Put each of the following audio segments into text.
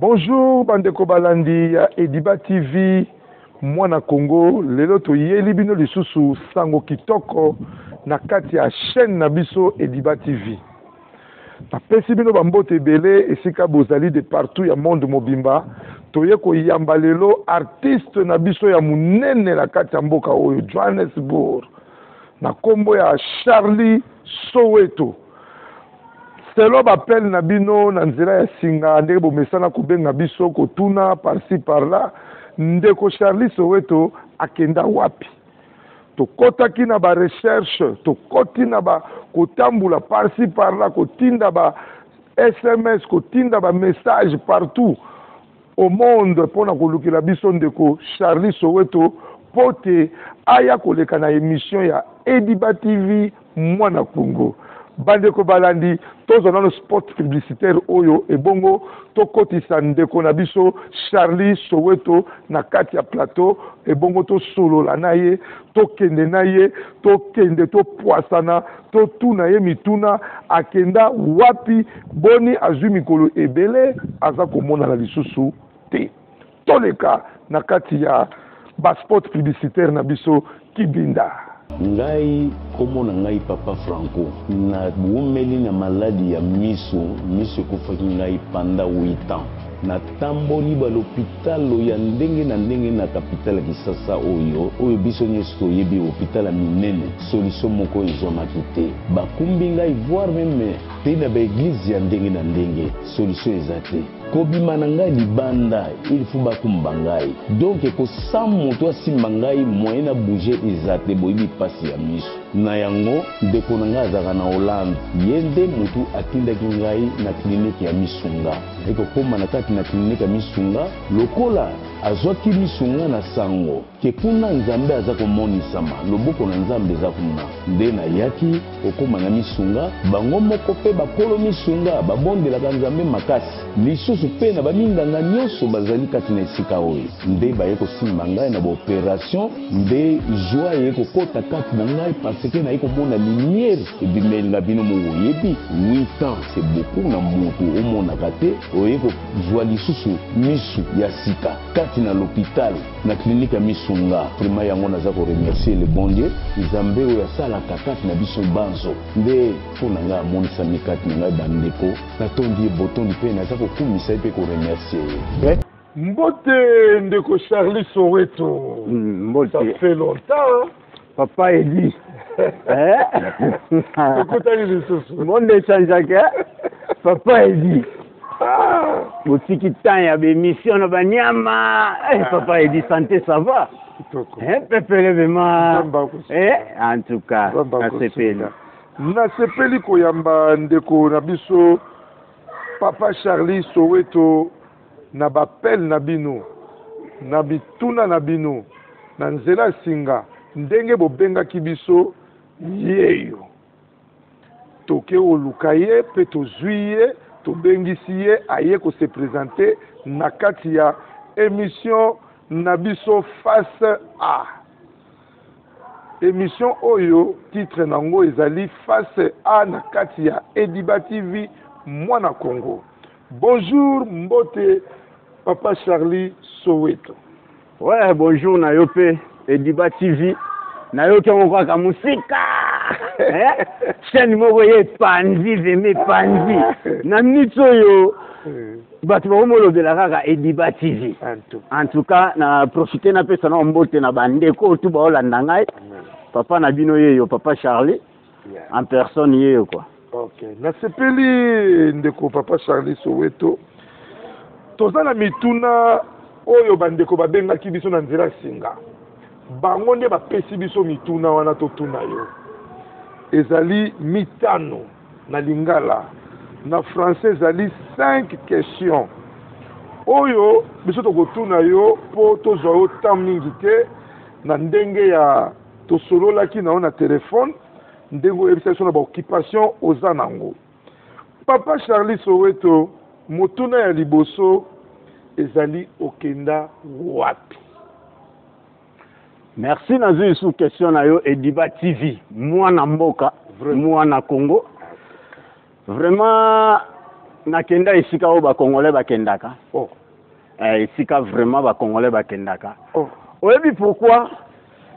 Bonjour bandeko balandi ya Ediba TV mwana Congo, lelo toyeli bino lisusu sango kitoko na kati ya chaîne na biso Ediba TV. Napesi bino bambote ebele esika bozali de partout ya monde mobimba. Toye koyamba lelo artiste na biso ya munene na kati ya mboka oyo Johannesburg na kombo ya Charly Soweto. Selon ba appel na bino na nzela ya singa ndenge bomesana kobenga biso kotuna par ci par là, ndeko Charly Soweto akenda wapi? Tokotaki na ba recherche, tokoti na ba kotambula par ci par là, kotinda ba SMS, kotinda ba message partout au monde mpo na kolukela biso ndeko Charly Soweto mpo te aya koleka na emission ya Ediba TV Mwana Congo. Bandeko balandi, tozwa nano spot publicitaire oyo ebongo tokotisa ndeko na biso Charly Soweto na kati ya plateau, ebongo tosolola na ye, tokende na ye, tokende topwasana, totuna ye mituna, akenda wapi, boni azwi mikolo ebele aza komonana lisusu te. Toleka na kati ya ba spot publicitaire na biso Kibinda. Ngai kombo na ngai papa Franco na wumeli na maladi ya miso, miso ekufaki ngai panda 8 ans. Na tamboli ba lopitalo ya ndenge na ndenge na capitale ya Kisasa oyo, oyo biso nionso toyebi hopital ya minene, solution moko ezwamaki te. Ba kumbi ngai voir meme pe na ba eglise ya ndenge na ndenge, solution eza te. Kobima na ngai libanda il faut bakumba ngai donc ko sans moto asimba ngai moyen na bouger eza te boyebi pasi ya misu na yango ndeko na ngai azalaka na Hollande ye nde mutu atindaki ngai na clinique ya misunga naye kokoma na kati na clinique ya misunga lokola azwaki misunga na sango Ke kuna Nzambe aza komonisama, loboko na Nzambe eza kuna. Nde nayaki kokoma na misunga, bango moko pe bakolo misunga babondelaka Nzambe makasi, lisusu pe na baminganga nionso bazali kati na esika oyo. Nde baye kosimba ngai na ba operation, nde joie eye kokota kati na ngai parce que naye komona lumière ebimeli nga. Bino moko boyebi, 8 ans c'est beaucoup na mutu omonaka te, oye kozua lisusu misu ya sika kati na l'hopital. Na clinique ya misunga vraiment yango naza ko remercier le bon Dieu nzambe oyo asalaka kati na biso banso nde mpo na ngai amonisami kati na ngai ba ndeko natondi ye botondi mpe naza kokumisa ye mpe ko remercier ye. Mbote ndeko Charly Soweto. Mbote. Ça fait longtemps. Papa Edi. Eh? Tokutani lisusu. Monde echangeaka. Papa Edi. Ah. Botiki temps ya ba-émission na banyama. Eh, ah. Papa Edi, santé, ça va? Kitoko. Eh, pepele vraiment. Eh, en tout cas, nasepeli. Nasepeli koyamba ndeko na biso Papa Charly Soweto na b'appel na bino, na mituna na bino, na nzela ya singa, ndenge bobengaki biso, yeyo. Toke koluka ye pe tozui ye, tobengisi ye, aye ko se presenter na kati ya emission na biso Face à. Emission oyo titre nango ezali Face à na kati ya Ediba TV Mwana Congo. Bonjour mbote papa Charly Soweto. Ouais, bonjour na yo pe Ediba TV. Nayoki yango kaka mosika. Eh? Chaîne moko ye epanzi vraimen epanzi. Na minute oyo eh. bato bakomolobela kaka Ediba TV. En tout cas, na profiter napesa na mbote na bandeko oyo tu baolanda ngai. Papa na bino yeyo, papa Charlie. En personne yeyo quoi. Ok, nasepeli ndeko papa Charlie Soweto. Toza na mituna oyo bandeko babengaki biso na nzela singa. Bango nde bapesi biso mituna wana totuna yo. Ezali mitano na lingala, na français ezali 5 questions oyo biso tokotuna yo mpo tozwa yo temps mingi te na ndenge ya tosololaki na yo na telefone ndenge oyebisa biso na ba occupation oza nango. Papa Charly Soweto, motuna ya liboso ezali okenda wapi? Merci nazwi lisusu question na yo Ediba TV mwana mboka mwana Congo vraiment. Nakenda esika oyo bacongolais bakendaka. Oh. Eh, esika vraiment bacongolais bakendaka. Oh. Oyebi pourquoi?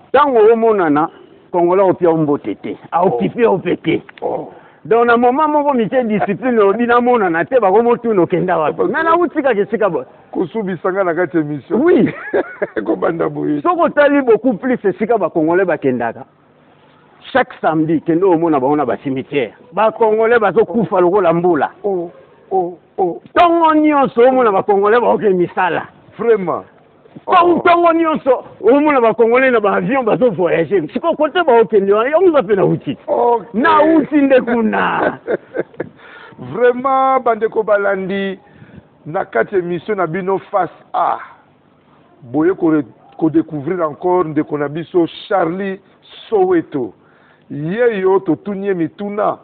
Ntango omonana congolais opia mbote te, aokipe yo mpe te. Oh. Donc na moment moko mike discipline olobi namonana te, bakomotuna okenda wapi. Nga nauti kaka esika boye. Kosubisa nga na kati ya émission. Oui. Kobanda boye. Soki otali beaucoup plus esika bacongolais bakendaka, chaque samedi kende omona bango na bacimetière, bacongolais bazokufa lokola mbula. Oh, oh, oh. Ntongo nyonso omona bacongolais baoke misala. Vraiment. Ntongo nyonso omona bacongolais na baavion bazovoyage. Sikoyo kote baokende wana, yango nga mpe nauti. Nauti nde kuna. Vraiment, bandeko balandi na kati émission na bino Face A, boye kodécouvrir encore ndeko na biso Charlie Soweto. Ye yo totuni ye mituna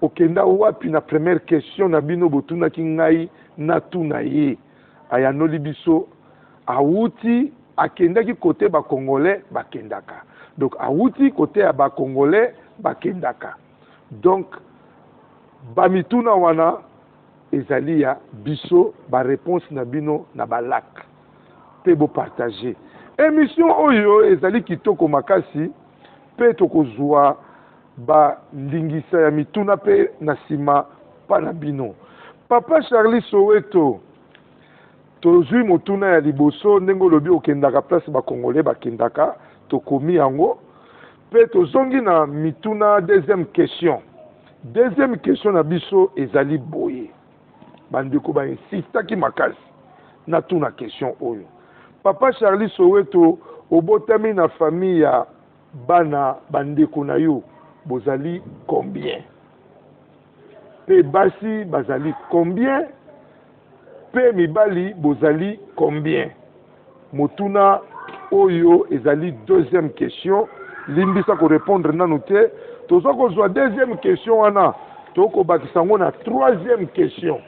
okenda wapi. Na première question na bino botunaki ngai natuna ye, ayanoli biso awuti, akendaki kote bacongolais bakendaka. Donc awuti kote ya bacongolais bakendaka. Donc bamituna wana ezali ya biso, baréponse na bino na balike mpe bopartage émission oyo ezali kitoko makasi. Mpe tokozwa bandingisa ya mituna mpe na nsima mpa na bino. Papa Charlie Soweto, tozwi motuna ya liboso. Ndenge olobi okendaka place bacongolais bakendaka, tokomi yango mpe tozongi na mituna. Deuxième question, deuxième question na biso ezali boye. Bandeko bainsistaki makasi natuna question oyo. Papa Charlie Soweto, obotami na famille ya bana, bandeko na yo bozali combien? Mpe basi bazali combien? Mpe mibali bozali combien? Motuna oyo ezali deuxième question. Limbisa korépondre nanu te, toza kozwa deuxième question wana, tokobakisa yango na troisième question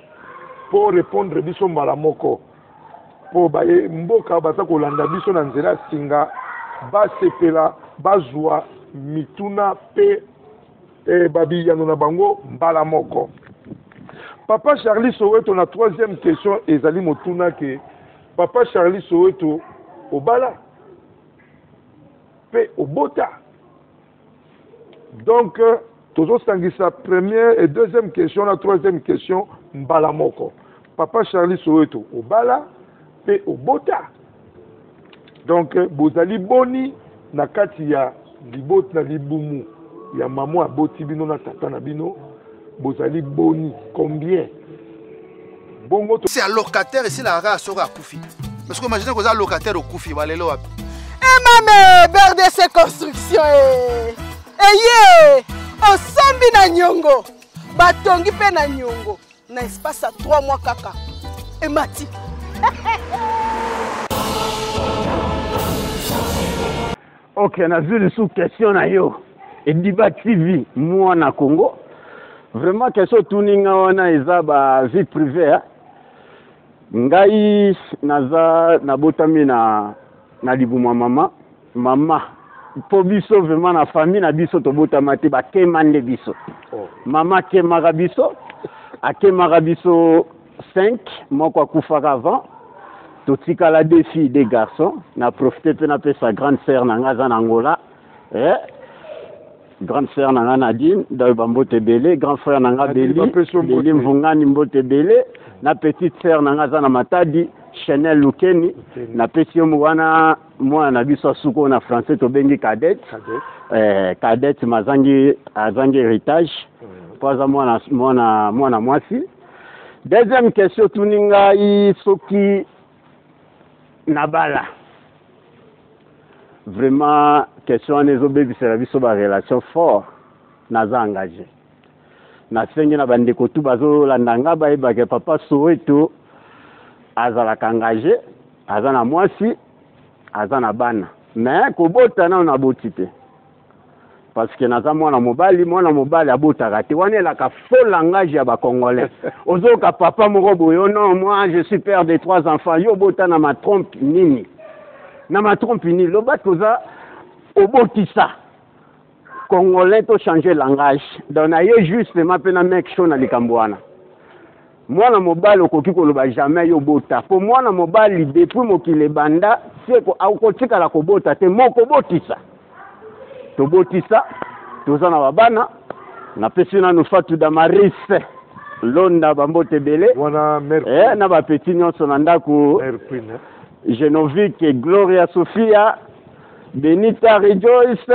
mpo répondre biso mbala moko, mpo baye mboka baza kolanda biso na nzela ya singa basepela bazwa mituna mpe babiyano na bango mbala moko. Papa Charlie Soweto, na troisième question ezali motuna ke papa Charlie Soweto, obala mpe obota? Donc tozosangisa première et deuxième question na troisième question mbala moko. Papa Charlie Soweto, obala mpe obota? Donc bozali boni na kati ya libota, na libumu ya mama aboti bino na tata na bino? Bozali boni, combien bongo? C'est un locataire esilaka kaka soki akufi. Parce que imagine koza locataire, okufi, balelo wapi? Emame BRDC Construction e eye osombi na nyongo, batongi mpe na nyongo na espace ya 3 mois kaka emati. Ok, nazwi lisusu question na yo, Ediba TV Mwana Congo. Vraiment, question otuni nga wana eza ba vie privée, hein? Ngai naza nabotami na libumu ya mama mpo biso vraiment na famille na biso tobotama te, bakema nde biso. Oh. Mama akemaka biso, akemaka biso 5, moko akufaka avant, totikala deux filles, deux garçons. Na profite mpe napesa grande sœur na nga aza na Angola, eh? Grande sœur na nga Nadine dayo, bambote ebele. Grand frère na nga Nadine, Beli bapesi yo mbote. Beli Mvungani, mbote ebele. Na petite sœur na nga aza na Matadi, Chanel Lukeni. Lukeni. Napesi yo wana mwana na biso asuku oyo na français tobengi cadette. Cadette. Cadette mazangi azangi héritage mpo aza mwana mwasi. Deuxième question tuni ngai soki nabala. Vraiment, question wana ezobebisela biso barelation fort. Naza engagé. Nasengi na bandeko tu bazolanda nga bayebake papa Soweto azalaka engagé, aza na mwasi, aza na bana, mais kobota nano naboti te parce que naza mwana mobali. Mwana mobali abotaka te. Wana elaka faux langage ya bacongolais. Ozoyoka papa moko boye: "Oh non, moi je suis père de trois enfants." Yo obota na matrompe nini? Na matrompe nini? Loba toza obotisa. Congolais to changer langage. Donc na ye justement mpe na make show na likambo wana. Mwana mobali okoki koloba jamais yo bota po mwana mobali depuis mokili ebanda seko akotikala kobota te mokobotisa tobotisa toza na babana napesi nanu Fatou Damaris Londa bambote ebele wana mère eh, na bapeti nyonso na ndako mère Queen hein? Genovic Gloria Sofia Benita Rejoice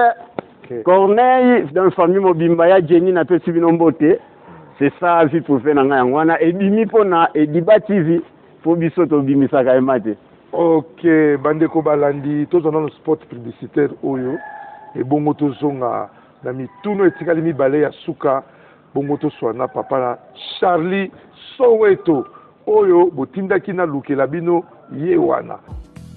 okay. Corneille dans famille mobimba ya Jenny napesi bino mbote. C'est ça vie privée na ngai yango wana ebimi mpo na Ediba TV mpo biso tobimisaka ema te. Ok, bandeko balandi, tozwa nano spot publicitaire oyo ebongo tozonga na mituno etikali mibale ya suka, bongo toswa na papa na Charlie Soweto oyo botindaki nalukela bino ye wana.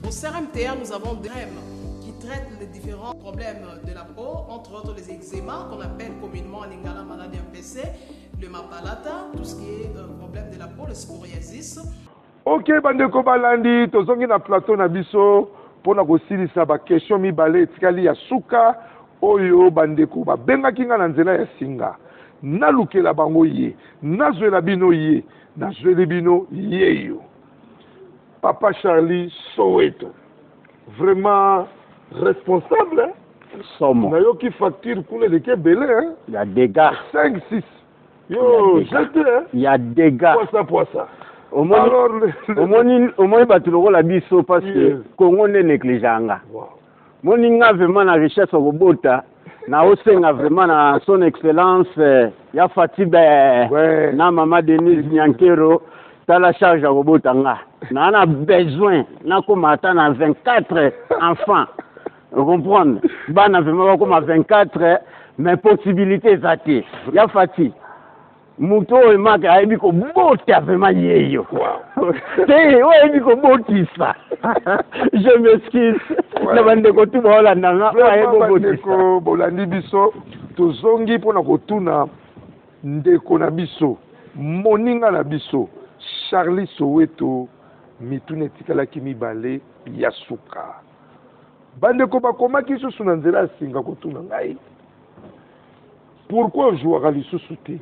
Au CRMTA, nous avons des crèmes qui traitent les différents problèmes de la peau, entre autres les eczémas qu'on appelle communément en lingala maladie MPC, le mapalata, tout ce qui est problème de la peau, le psoriasis. Ok, bandeko balandi, tozongi na plateau na biso mpona kosilisa ba question mibale etikali ya suka oyo bandeko babengaki nga na nzela ya singa. Nalukela bango ye, nazwela bino ye, nazweli bino yeyo. Papa Charlie Soweto, vraiment responsable, hein? Somo. Nayoki facture kuna eleki ebele, hein? Ya dégâts. 5 6. Yo, jete, hein? Ya dégâts. Poisa poisa. Omoni, Alors, le, omoni, omoni bato lokola biso parce que Yes. Congo nde néglige nga. Wow. Moni nga vraiment na richesse okobota na osenga vraiment na son excellence ya Fatibe Ouais. na mama Denise Nyankero tala charge ya kobota nga. Na na besoin nakoma ata na 24 enfants. Vous comprenez? Bana vraiment bakoma 24 mais possibilité eza te. Ya Fati moto oyo emaka ayebi kobota vraiment yeyo. Wow. Te oyo ayebi kobotisa. Je m'excuse. Ouais. Na bandeko tu baolanda nga oyo ayebi Vraiment, kobotisa. bandeko bolandi biso tozongi mpona kotuna ndeko na biso moninga na biso Charlie Soweto mituna etikalaki mibale ya suka. Bandeko bakomaki lisusu na nzela ya singa kotuna ngai pourquoi ojouaka lisusu te.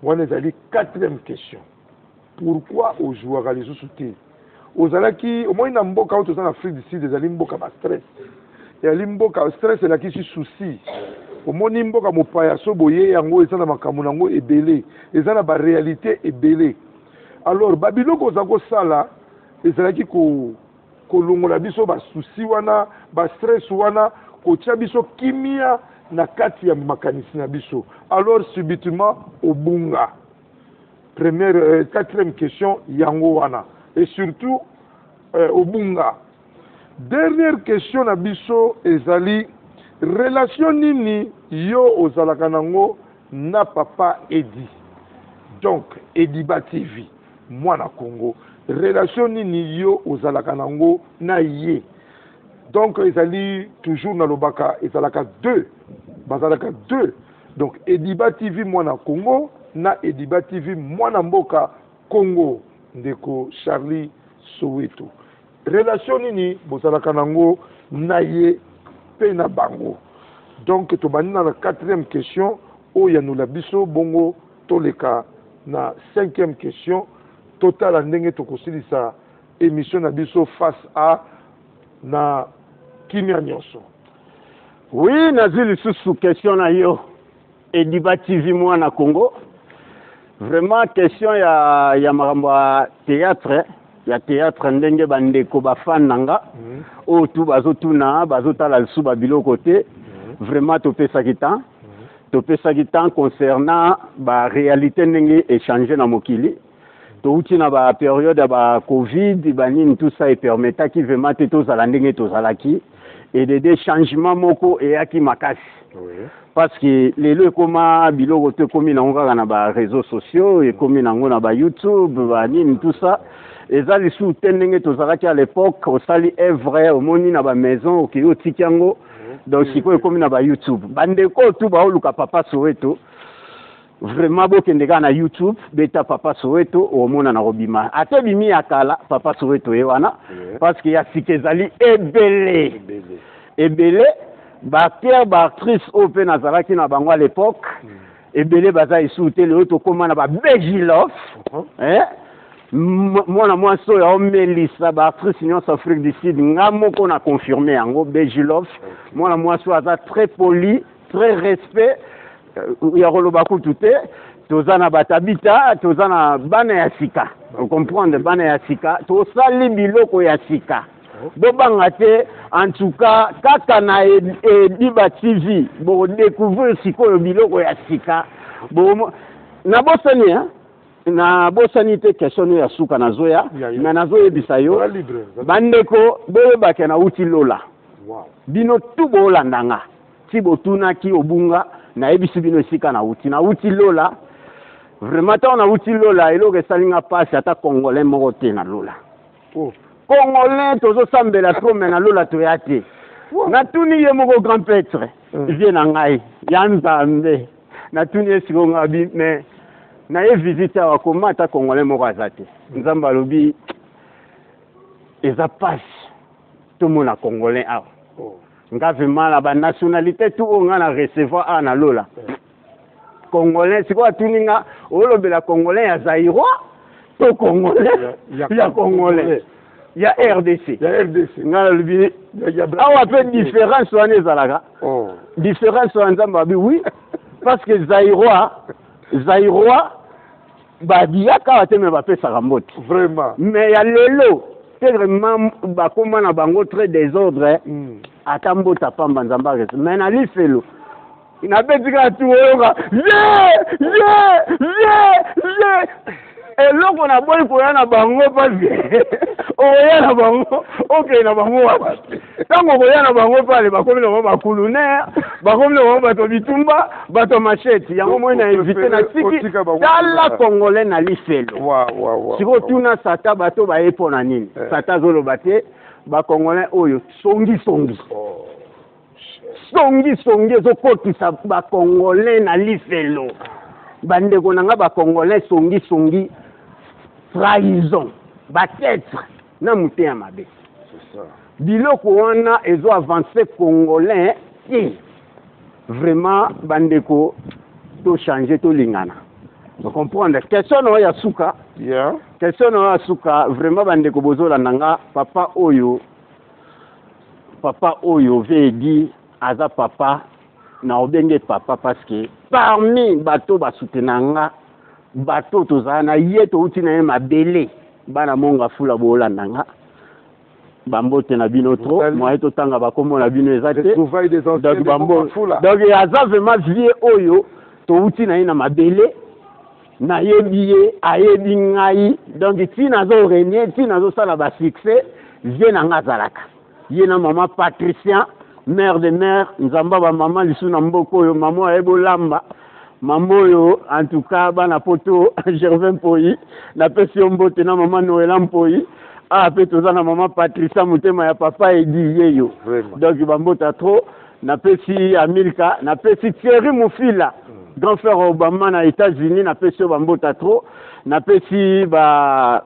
Wana ezali quatrième question. Pourquoi ojouaka lisusu te? Ozalaki omoni na mboka oyo toza na Afrique du Sud ezali mboka ba stress. Ezali mboka stress elakisi souci. Omoni mboka mopaya so boye yango eza na makambo nango ebele, eza na ba réalité ebele. Alors ba biloko oza kosala ezalaki kolongola biso ba souci wana, ba stress wana, kotia biso kimia na kati ya makanisi na biso. Alors subitement obunga. Première, quatrième question yango wana. Et surtout obunga. Dernière question na biso ezali relation nini yo ozalaka nango na papa Edi. Donc Ediba TV mwana Congo, relation nini yo ozalaka nango na ye. Donc ezali toujours na lobaka ezalaka deux, bazalaka deux. Donc Ediba TV mwana Congo na Ediba TV mwana mboka Congo, ndeko Charlie Soweto. Relation nini bozalaka nango na ye pe na bango. Donc tobandi na quatrième question oyo yanola biso bongo toleka na cinquième question totala ndenge tokosilisa émission na biso face à na kimia nyonso. Oui, nazwi lisusu question na yo Ediba TV mwana Congo. Vraiment question ya makambo ya théâtre, ya théâtre ndenge bandeko ba fan nanga oyo tu bazotuna bazotala lisusu ba biloko te. Vraiment topesaki temps. Topesaki temps concernant ba réalité ndenge échanger na mokili. Touti na ba période ya ba Covid, ba nini tout ça epermetaki vraiment te tozala ndenge tozalaki. Et des changements moko eyaki makasi. Oui. Parce que lelo ekoma biloko te ekomi nango kaka na ba réseaux sociaux, ekomi nango na ba YouTube, ba nini tout ça. Eza lisusu te ndenge tozalaki à l'époque, osali œuvre, omoni na ba maison, okei otiki yango. Donc sikoyo ekomi na ba YouTube. Bandeko tu baoluka Papa Soweto, vraiment bokende kaka na YouTube, beta Papa Soweto, omona na kobima. Ate bimi ya kala, Papa Soweto ye wana, parce que ya sika ezali ebele. Ebele, ba acteur, ba actrice oyo mpe nazalaki na bango à l'époque. Ebele baza lisusu te. Lelo tokóma na babegilof. Eh? Mwana mwasi oyo aomelisa baactrice nyonso Afrique du Sud, nga moko na confirme yango. Begilof, mwana mwasi oyo aza très poli, très respect, ya koloba kutu te. Toza na batabita, toza na bana ya sika, ocomprendre, bana ya sika, tosali biloko ya sika, bobanga te. En tout cas, kaka na Ediba TV bokodécouvrir sikoyo biloko ya sika. Nabosani, hein? Nabosani te, question oyo ya suka nazoya. Me nazoyebisa yo, bandeko, boyebake nauti lola. Bino tu boolanda nga ti botunaki obunga, nayebisi bino esika nauti. Nauti lola vraiment. Ntango nauti lola, eloko esali nga mpasi, ata Congolais moko te na lola. Oh. Congolais tozosambela trop, me na lola toya te. Natuni ye moko grand prêtre, vie na ngai ya Nzambe, natuni ye sikoyo, nga bi me naye visite awa, koma ata Congolais moko aza te? Nzambe alobi eza pasi tomona Congolais awa. Oh. Nga vraiment, na banationalité tout oyo nga na recevoir awa na lola, Congolais sikoyo atuni nga: olobela Congolais ya Zairois to Congolais ya Congolais ya RDC? Ya RDC. Nga nalobi awa mpe différence wana ezalaka. Oh. Différence wana, Nzambe abi oui, parce que Zairois babiyaka awa te, me bapesaka mbote. Mais ya lelo tellement bakóma na bango très désordre, ata mbota pamba, Nzambe arese. Mais na lifelo nabeti kaka tu, oyoka ye ye ye ye. Eloko naboyi koya na bango, parce okoya na bango, okende na bango wapi? Ntango okoya na bango pale, bakomi na bango bakulunere, bakomi na bango bato bitumba, bato machette. Yango moi na évite, na tiki tala Congolais na lifelo. Sikoyo tuna Sata, bato baye mpo na nini? Sata azoloba te, Bacongolais oyo songisongi, songisongi ezokotisa Bacongolais na lifelo. Bandeko na nga Bacongolais, songisongi, trahison, batraître na motema mabe, biloko wana ezo avance Congolais te. Vraiment bandeko, tochange, tolingana, comprendre. Question na oyo ya suka, question na oyo ya suka vraiment, bandeko bozolanda nga, papa oyo, papa oyo vedi aza papa na obenge papa, parce que parmi bato basutena nga, bato tozala na ye, touti na ye mabele, bana Monga Fula, boolanda nga, bambote na bino trop. Moye totanga bakombo na bino eza te. Donc aza vraiment vie oyo touti na ye na mabele, nayebi ye, ayebi ngai. Donc ntina azorenie, ntina azosala basuccès, vie na nga azalaka ye na mama Patricien, mère de mère, Nzambe bamama lisu na mboka oyo, mama ayebi olamba, mama oyo. En tout cas, bana poto, Gervin Mpoi, napesi yo mbote na mama Noela Mpoi. Awa mpe toza na mama Patricia, motema ya papa Edi yeyo. Donc bambota trop napesi Amilka, napesi Thierry Mufila, grand frère Obama na États-Unis, napesi yo bambota trop. Napesi ba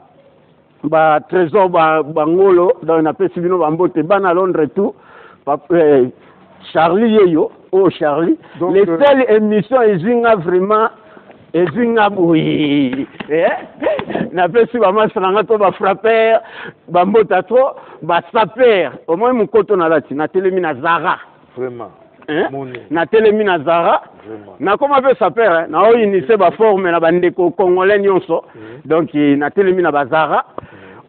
Trésor, bangolo, donc napesi bino bambote, bana Londres tout. Charlie yeyo, oh Charlie. Donc, les seules émissions ezwi nga vraiment, ezwi nga boye, eh? Napesi bamasa na nga to bafrapper bambota trop, basaper. Omoi mokoto nalati, natelemi na Zara. Hein? Natelemi na Zara, nakoma mpe saper, naoinise baforme na bandeko congolais nyonso. Donc natelemi na bazara.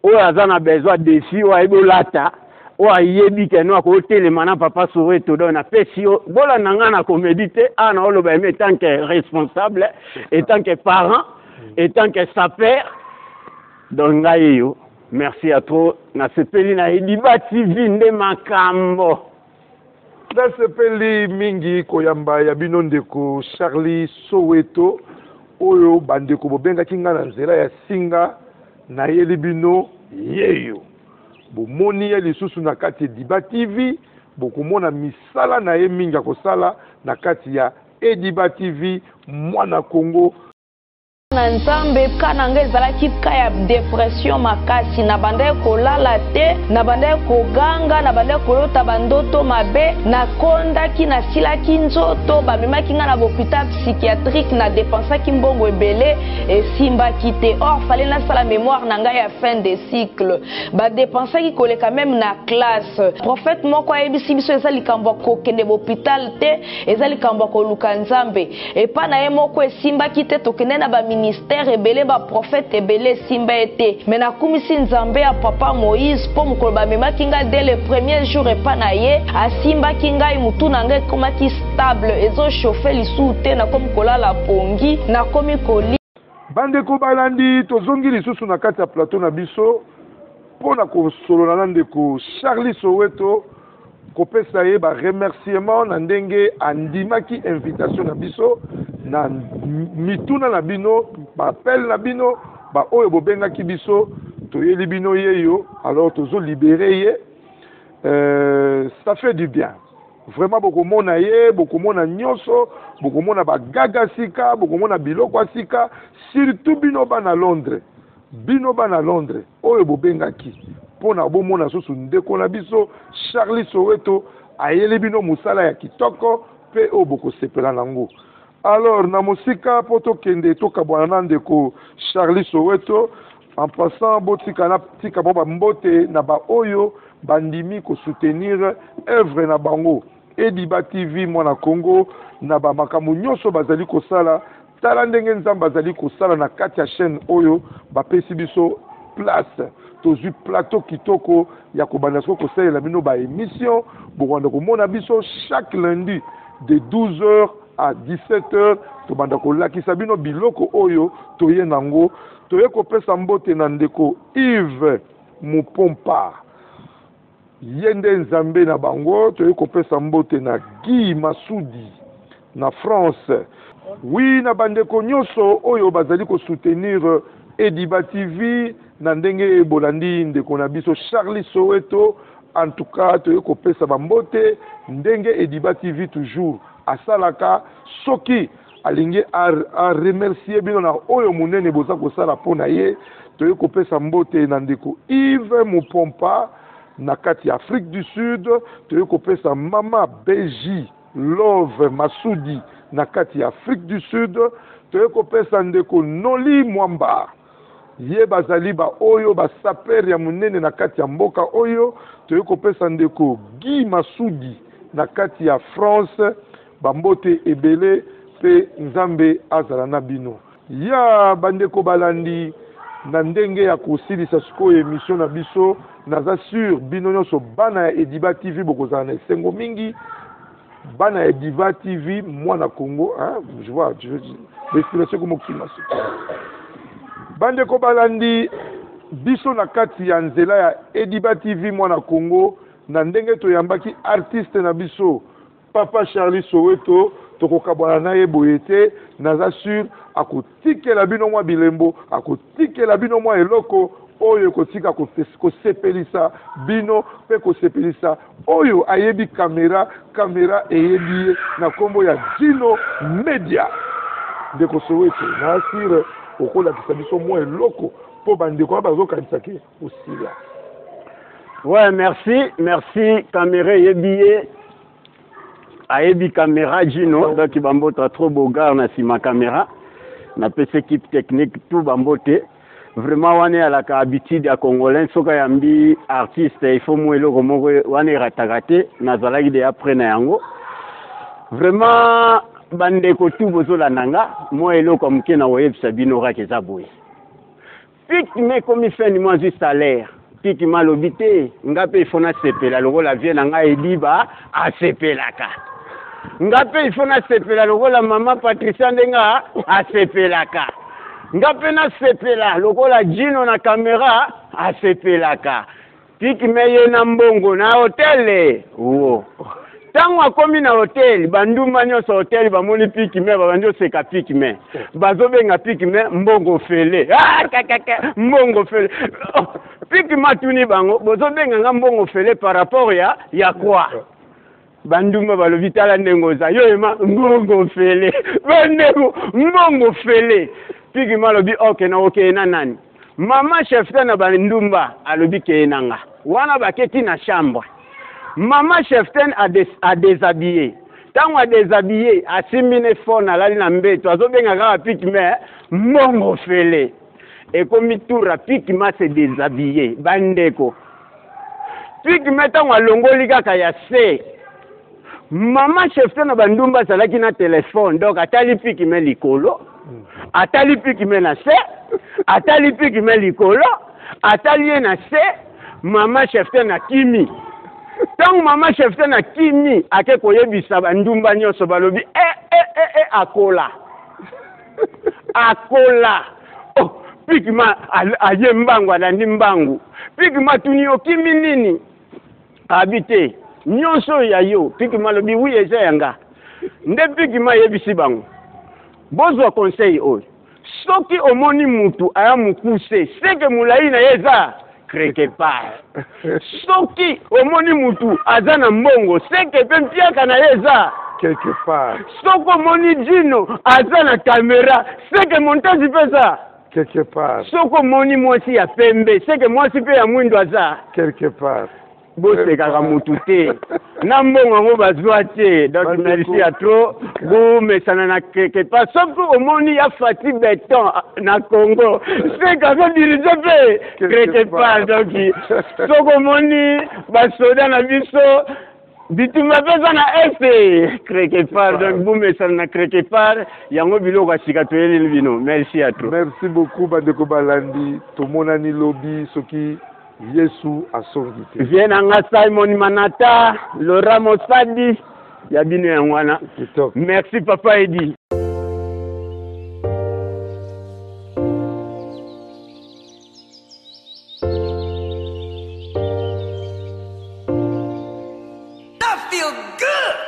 Oyo aza na besoin défi, oyo ayebi olata, oyo ayebi keno akotelema na papa Soweto, donc napesi yo. Bolanda ngai na comédie te awa, na oloba eme etant que responsable, etant que parent, etant que saper. Donc ngai eyo, merci ya trop, nasepeli na Ediba TV nde makambo. Nasepeli mingi koyamba ya bino ndeko Charlie Soweto oyo. Bandeko bobengaki ngai na nzela ya singa, nayeli bino yeyo. Bomoni ye lisusu na kati Ediba TV, bokomona misala na ye mingi akosala na kati ya Ediba TV. Mwana Congo. Na Nzambe, cas na ngai ezalaki cas ya depression makasi. Nabandaki kolala te, nabandaki koganga, nabandaki kolota ba ndoto mabe, nakondaki, nasilaki nzoto, bamemaki ngai na ba hopital psychiatrique, na depensaki mbongo ebele, esimbaki te. Or fallait nasala memoire na ngai ya fin de cycle. Ba depensaki koleka meme na classe. Prophète moko ayebisi biso eza likambo ya kokende ba hopital te, eza likambo ya koluka Nzambe. Epa na ye moko esimbaki te tokende na ba ministère ebele ba prophète ebele esimba ye te mais nakumisi nzambe ya papa Moïse po mokolo bamemaki ngai dès le premier jour epa na ye asimbaki ngai mutu na ngai ekomaki stable ezo chauffe lisusu te nakomi kolala pongi nakomi kolia. Bandeko balandi, tozongi lisusu na kati ya plateau na biso mpo na kosolola na ndeko Charly Soweto. Kopesa ye ba remerciements na ndenge andimaki invitation na biso na mituna na bino, ba appels na bino, ba oyo bobengaki biso, toyeli bino yeyo, alors tozo liberer ye, ça fait du bien. Vraiment bokomona ye, bokomona nyoso, bokomona ba gaga sika, bokomona biloko ya sika, surtout bino bana Londres, bino bana Londres. Oyo bobengaki mpo na bomona susu ndeko na biso Charly Soweto ayeli bino mosala ya kitoko mpe oyo bokosepela nango. Alors na mosika mpo tokende tokabwana na ndeko Charly Soweto, en passant botika na tika mwa ba mbote na ba oyo bandimi ko soutenir oeuvre na bango Ediba TV mwana Congo na ba makambo nyoso bazali kosala. Tala ndenge Nzambe azali kosala na kati ya chaine oyo, bapesi biso place, tozui plateau kitoko ya kobanda sikoyo kosalela bino ba emissions, bokobanda komona biso chaque lundi de 12 heures à 17 heures, tobanda kolakisa bino biloko oyo toye nango. Toye kopesa mbote na ndeko Yves Mupompa. Ye nde Nzambe na bango. Toyei kopesa mbote na Guy Masudi na France. Oui na bandeko nyoso oyo bazali ko soutenir Ediba TV na ndenge bolandi ndeko na biso Charly Soweto. En tout cas toyei kopesa ba mbote ndenge Ediba TV toujours asalaka soki alingi a remercier bino na oyo monene boza kosala mpo na ye. Toyei kopesa mbote na ndeko Yves Mupompa na kati ya Afrique du Sud. Toyei kopesa mama BJ Love Masudi na kati ya Afrique du Sud. Toyei kopesa ndeko Noli Mwamba, ye bazali ba oyo ba sapeur ya monene na kati ya mboka oyo. Toyei kopesa ndeko Guy Masudi na kati ya France. Ba mbote ebele pe Nzambe azala na bino. Ya bandeko balandi, na ndenge ya kosilisa sikoyo emission na biso, naza sur bino nionso bana ya Ediba TV bokozala na esengo mingi. Bana ya Ediba TV, mwana Congo, hein, je vois, je, respiration ekomi okima sikoyo. Bandeko balandi, biso na kati ya nzela ya Ediba TV mwana Congo, na ndenge toyambaki artiste na biso Papa Charly Soweto, tokokabwana na ye boye te, naza sur akotikela bino mwa bilembo, akotikela bino mwa eloko oyo ekotika kosepelisa bino pe kosepelisa oyo ayebi camera, camera eyebi ye na kombo ya Djino Media. Ndeko Soweto, na sur okolakisa biso mwa eloko po ba ndeko wana bazokanisa ke osila. Ouais, merci, merci. Camera eyebi ye. Ayebi camera Gino, donc bambota trop beau gars na sima camera. Na pesi équipe technique tout bambote. Vraiment wana alaka habitude ya congolais soka yambi artiste il faut mo eloko moko wana erataka te, nazalaki deja près na yango. Vraiment bandeko tout bozolanda nga, mo eloko ya moke na koyebisa bino kaka eza boye. Pique me ekomi fin du mois azwi salaire. Pique me alobi te nga pe il faut nasepela lokola vieux na nga Ediba asepelaka. Nga pe il faut nasepela lokola mama Patricia ndenge asepelaka. Nga pe nasepela lokola Djino na camera asepelaka. Piki me ye na mbongo na hotel wo. Tango akomi na hotel, ba ndumba nyonso hotel bamoni piki me babandi oseka piki me. Bazobenga piki me mbongo ofele. Ah, kakaka, mbongo ofele. Oh, piki me atuni bango, bozobenga nga mbongo ofele par rapport ya quoi? Ba ndumba balobi tala ndenge oza yo ema mbongo ofele. Bandeko mbongo ofele. Pigme alobi ok na okeye na nani? Mama cheftaine na bandumba alobi keye na nga. Wana bake ti na chambre. Mama cheftaine a deshabille. Tango a deshabille, asimbi ne phone alali na mbeto azobenga kaka pigme mbongo ofele. Ekomi tour ya pigme a se deshabille. Bandeko. Pigme tango alongoli kaka ya se. Maman cheftaine na bandumba azalaki na telephone donc atali pigme likolo, atali pigme na se, atali pigme likolo, atali ye na se, mama cheftaine akimi. Ntango mama cheftaine akimi, ake koyebisa bandumba nyonso, balobi e, e, e, e, akola. Akola. Oh, pigme aye mbangu, alandi mbangu. Pigme atuni okimi nini? Abi te, nyonso oyo ya yo. Pigme alobi oui, eza ya nga. Nde pigme ayebisi bango, bozwa conseil oyo, soki omoni mutu aya mokuse, seke molayi na ye eza quelque part. Soki omoni mutu aza na mbongo, seke pe mpiaka na ye eza quelque part. Soki omoni Djino aza na camera, seke montage pe eza quelque part. Soki omoni mwasi ya pembe, seke mwasi pe ya mwindu aza quelque part. Bosekaka mutu te na mbongo yango bazwa te. Donc merci ya trop, bomesana na quelque part. Soki omoni ya Fatshi Beton na Congo, seke azo dirige pe quelque part. Donc soki omoni basoda na biso bitumba pe eza na est quelque part. Donc bomesana na quelque part, yango biloko ya sika toyeleli bino. Merci ya trop. Merci beaucoup bandeko balandi, tomonani lobi soki Yesu asongi te. Vie na nga Simon Manata, Laura Mosadi, ya bino yango wana. Kitoko. Merci papa Eddy. I feel good.